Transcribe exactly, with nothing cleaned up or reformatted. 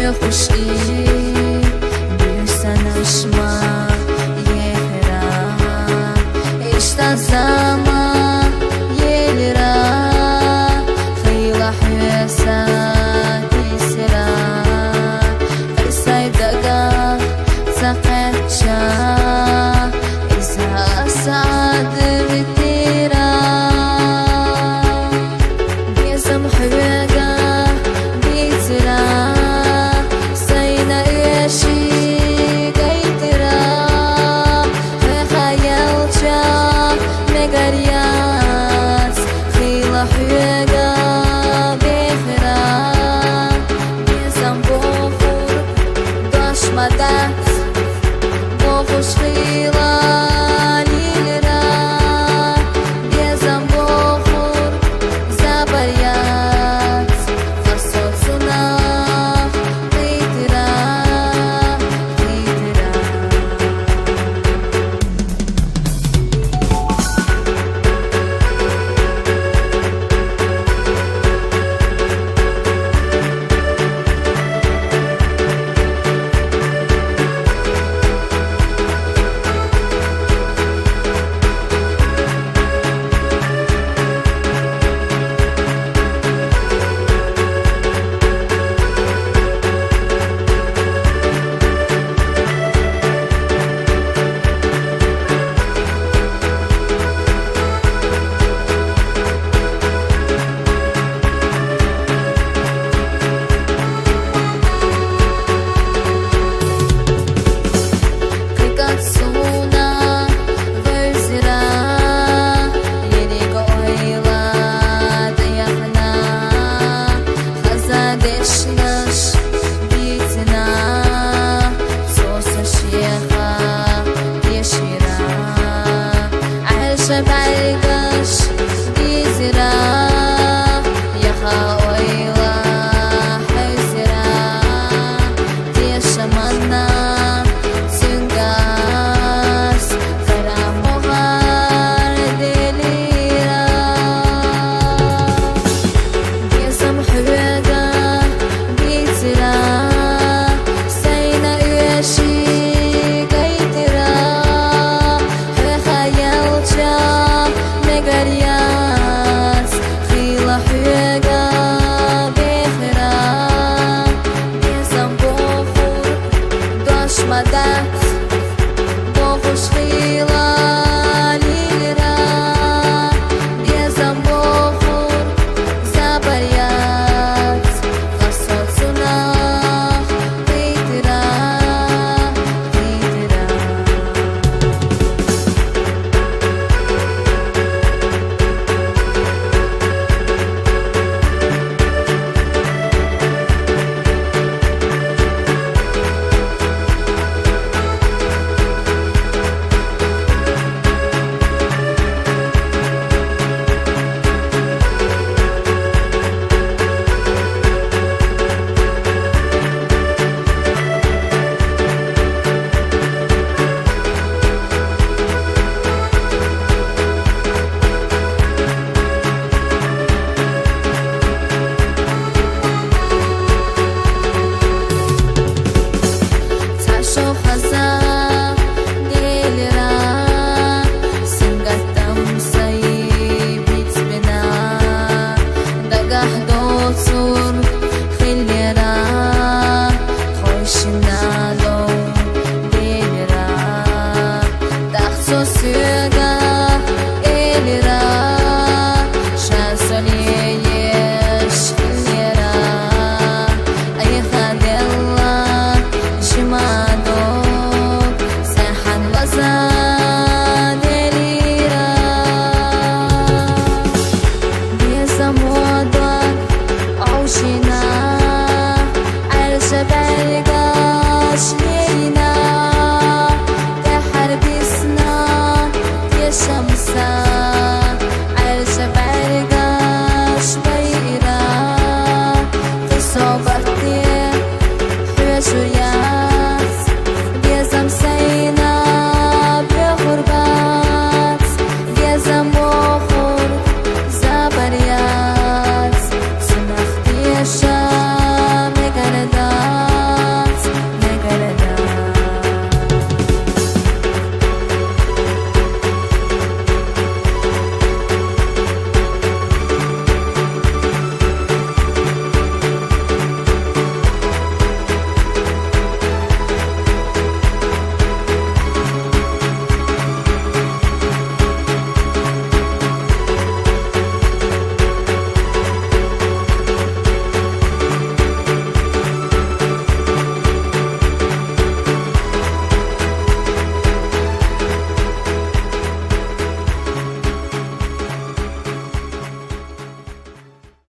Хуши бусанашма ехра, иштазама елра, хила хьуса тисра, сайдага цакъача, иза сад витира. Безам хьуга битира, сайна уьши гайтира, хье хаялча мегаряц, хила хьуга бехра. Безам бохур дош ма дац, бохуш хила лилра. Безам бохур забар яц, асоцунах хитра, хитра. Кикацуна везра, лирико ойла даяхна, хаза дешнаш дитна, цоса шеха дешира, Айша байгаш дизира, яха ойла хайзира, деша манна цунгас, кара могар делира. Безам хьуга битира, сайна уьши гайтира, хье хаялча мегаряц, хила хьуга бехра. Безам бохур дош ма дац,